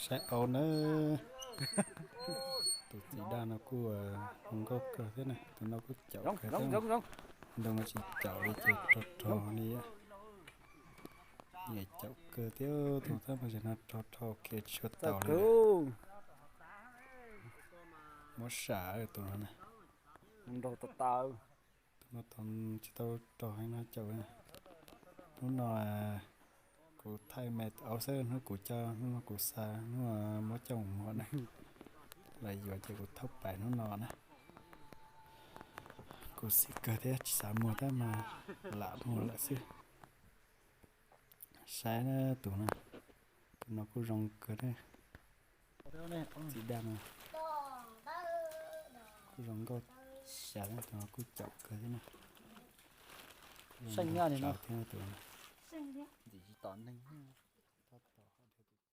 Saib aub na, tus txiv daj no kuj zoo nkauj kawg thiab na, tus no kuj caum kawg thiab. Ntoo no tsis caum li ces rog rog li. Nyiam caum kawg thiab, tus tab mas no rog rog kiag tsis tshua tau li. Muab sam tus no na. Tus no tsis tau rog heev no caum. Hnub no kuv thaij me aub xwb, hnub kuv coj, hnub no kuv xa, hnub muab coj mus muag na. Lawv yuav ces kuv thauj pais hnub no na. Kuv xis kawg thiab tsis xav muag thiab mas lam muag lawm xwb. Saib tus no, tus no kuj zoo kawg thiab. Txiv daj no kuj zoo nkauj xyas thiab, tus no kuj caum kawg thiab na. Zoo nkauj thiab tus no. Ntxim tsis tom neeg.